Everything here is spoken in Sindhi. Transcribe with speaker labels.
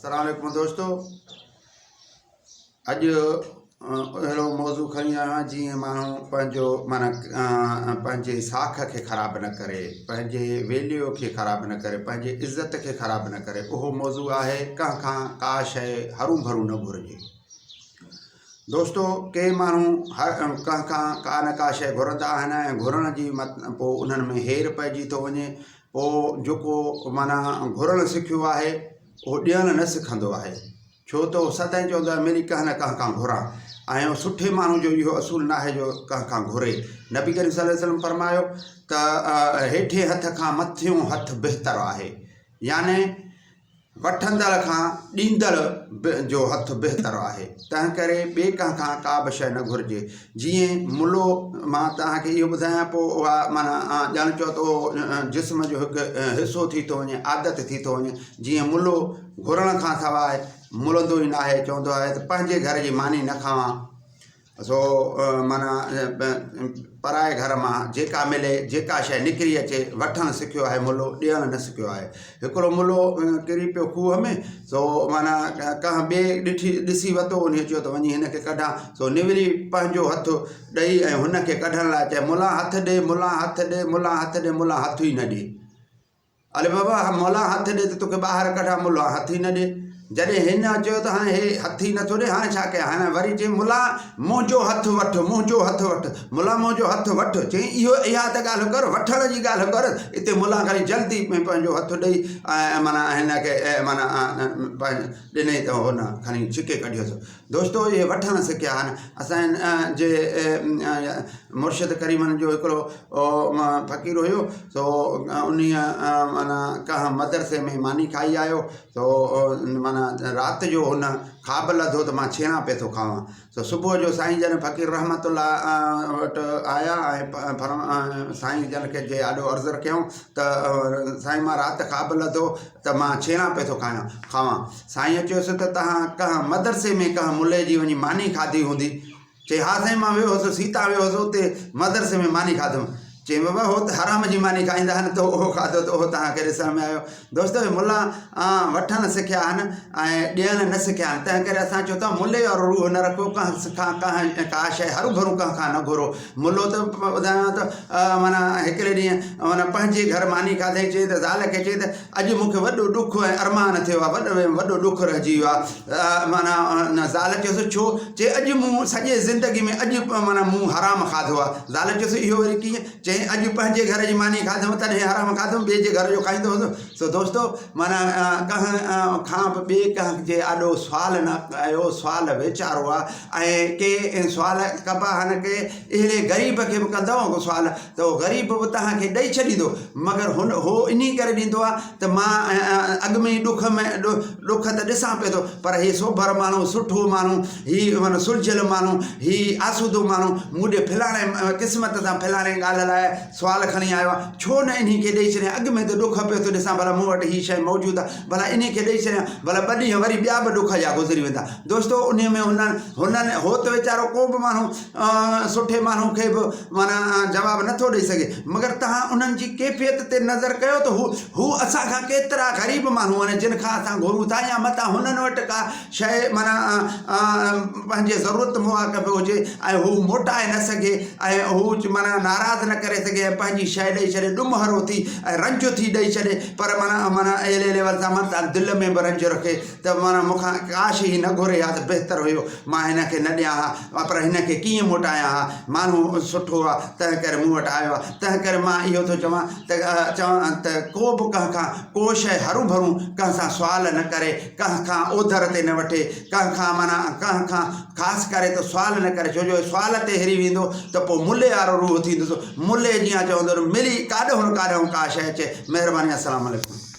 Speaker 1: السلام عليڪم دوستو اڄ اهڙو موضوع کڻي آيو آهيان جيئن ماڻهو پنهنجو معنيٰ پنهنجي ساک کي خراب نه ڪري پنهنجي ويليو کي خراب نه ڪري پنهنجي عزت کي خراب نه ڪري اهو موضوع آهي ڪنهن کان ڪا شيء هرون ڀرون نه گهرجي دوستو ڪي ماڻهو هر ڪنهن کان ڪا نه ڪا شيء گهرندا آهن ۽ گهرڻ جي پوء انهن ۾ هير پئجي ٿو وڃي پوء جيڪو معنيٰ گهرڻ سکيو آهي اهو ڏيڻ نه سکندو آهي ڇو ته اهو سدائين چوندو آهي مڙئي ڪنهن نه ڪنهن کان گهران ۽ سٺي ماڻهو جو اهو اصول نه آهي جو ڪنهن کان گهري نبي ڪريم صلي الله عليه وسلم فرمايو ته هيٺين هٿ کان مٿيون هٿ بهتر آهي يعني وٺندڙ کان ڏيندڙ جو هٿ بهتر آهي، تنهنڪري ٻئي ڪنهن کان ڪابه شيء نه گهرجي. جيئن ملو، مان توهان کي اهو ٻڌايان پوء اها معنيٰ ڄڻ چئو ته اهو جسم جو هڪ حصو ٿي ٿو وڃي، عادت ٿي ٿو وڃي. جيئن ملو گهرڻ کان سواء ملندو ئي ناهي، چوندو آهي ته پنهنجي گهر جي ماني نه کاوان. سو معنيٰ پرائي گهر مان جيڪا ملي جيڪا شيء نڪري اچي وٺڻ سکيو آهي ملو ڏيڻ نه سکيو آهي. هڪڙو ملو ڪري پيو کوهه ۾ سو معنيٰ ڪنهن ٻئي ڏٺي ڏسي ورتو انهيء چيو ته وڃي هن کي ڪڍان سو نوري پنهنجو هٿ ڏئي ۽ هن کي ڪڍڻ لاء چئي ملان هٿ ڏي ملان هٿ ڏي ملان هٿ ڏي ملان هٿ ئي نه ڏي. علي بابا مولا هٿ ڏي ته توکي ٻاهر ڪڍان ملا هٿ ئي نه ڏي جڏهن هن چيو ته هاڻي هي هٿ ئي نٿو ڏي هاڻي ڇا ڪيان هاڻي وري چيائين ملا منهنجو هٿ وٺ منهنجو هٿ وٺ ملا منهنجو هٿ وٺ چيائين اهو اها ته ڳالهه ڪر وٺڻ جي ڳالهه ڪر اتي ملا کڻي جلدي ۾ پنهنجو هٿ ڏئي ۽ معنيٰ هن کي معنيٰ ڏنئي ته هن کڻي ڇڪي ڪڍيس دوستو اهي وٺڻ سکيا آهن اسان جي مرشد ڪريمن جو هڪڙو فقير هيو سو انهيء معنيٰ ڪنهن مدرسي ۾ ماني کائي آيو سو معنيٰ رات جو هن خواب لڌو ته مان ڇيڻا پئي ٿو کاوان سو صبح جو سائين جن فقير رحمت الله وٽ آيا ۽ سائين جن کي جي آڏو عرض رکيائون ته سائين مان رات خواب لڌو ته مان ڇيڻا پئي ٿو کايان کاوان. سائينء چيس ته توهان ڪنهن مدرسي ۾ ڪنهن ملئي جي وڃي ماني کاڌي هوندي؟ چيائين ها سائين مان ويو هوس سيتا ويو هوس اتي مدرسي ۾ ماني کاڌم. چيائين بابا هو ته حرام جي ماني کائيندا آهن تو اهو کاڌو ته اهو توهان کي ڏسڻ ۾ آيو. دوستو اهي ملا وٺڻ سکيا آهن ۽ ڏيڻ نه سکيا آهن تنهن ڪري اسان چئون ٿا ملئي وارو روح نه رکو ڪنهن کان ڪنهن ڪا شيء هروڀرو ڪنهن کان نه گهرو. ملو ته ٻڌايان ته معنيٰ هڪڙي ڏينهن معنيٰ پنهنجي گهر ماني کاڌائين چيائين ته زال کي چيائين ته اڄ مون کي وڏو ڏک ۽ ارمان ٿيو آهي وڏو ۾ وڏو ڏک رهجي ويو آهي معنيٰ زال چيس ڇو چي اڄ مون سڄي زندگي ۾ اڄ معنيٰ مون حرام کاڌو آهي زال چيس اهو وري ڪيئن چيائين اڄ پنهنجي گهر جي ماني کاڌم تڏهن حرام کاڌم ٻئي جي گهر جو کائيندو هوس سو دوستو معنيٰ ڪنهن کان به ٻئي ڪنهن جي آڏو سوال نه ڪيو سوال ويچارو آهي ۽ ڪي سوال ڪبا آهن ڪي اهڙي غريب کي به ڪندؤ سوال ته اهو غريب به توهان کي ڏئي ڇڏيندو مگر هن هو انهي ڪري ڏيندو آهي ته مان اڳ ۾ ئي ڏک ۾ ڏک ته ڏسان پيو ٿو پر هي سوڀر ماڻهو سٺو ماڻهو هي معنيٰ سلجهيل ماڻهو هي آسودو ماڻهو مون ڏي فلاڻي قسمت سان فلاڻي ڳالهه لاء سوال کڻي آيو آهي ڇو نه انهي کي ڏئي ڇڏيان اڳ ۾ ته ڏک پيو ٿو ڏسان ڀلا مون وٽ هي شيء موجود آهي ڀلا انهي کي ڏئي ڇڏيان ڀلا ٻه ڏينهن وري ٻيا به ڏک جا گذري ويندا دوستو انهي ۾ هنن هنن هو ته ويچارو ڪو به ماڻهو سٺي ماڻهو کي به معنيٰ جواب نٿو ڏئي سگهي مگر توهان انهن جي ڪيفيت تي نظر ڪيو ته هو هو اسان کان ڪيترا غريب ماڻهو آهن جن کان اسان گهرون ٿا يا متان هنن وٽ ڪا شيء معنيٰ پنهنجي ضرورت مواقع به هجي ۽ هو موٽائي نه سگهي ۽ هو معنيٰ ناراض نه ڪري سگهي ۽ پنهنجي شيء ڏئي ڇڏي ڏمهرو ٿي ۽ رنج ٿي ڏئي ڇڏي پر معنيٰ معنيٰ اهڙي ليول سان متان دل ۾ به رنج رکي ته معنيٰ مون کان ڪاش هي نه گهري ها ته بهتر هيو، مان هن کي نه ڏيان ها، پر هن کي ڪيئن موٽايان ها، ماڻهو سٺو آ، تنهن ڪري مون وٽ آيو آ، تنهن ڪري مان اهو ٿو چوان ته چوان ته ڪو به ڪنهن کان ڪو شيء هروڀرو ڪنهن سان سوال نه ڪري، ڪنهن کان اوڌر تي نه وٺي، ڪنهن کان معنيٰ ڪنهن کان خاص ڪري ته سوال نه ڪري، ڇو جو سوال تي هري ويندو ته پوء ملي وارو روح ٿيندس، ملي جيان چوندو ملي ڪاڏهون نه ڪاڏهون ڪا شيء اچي، مهرباني السلام عليڪم.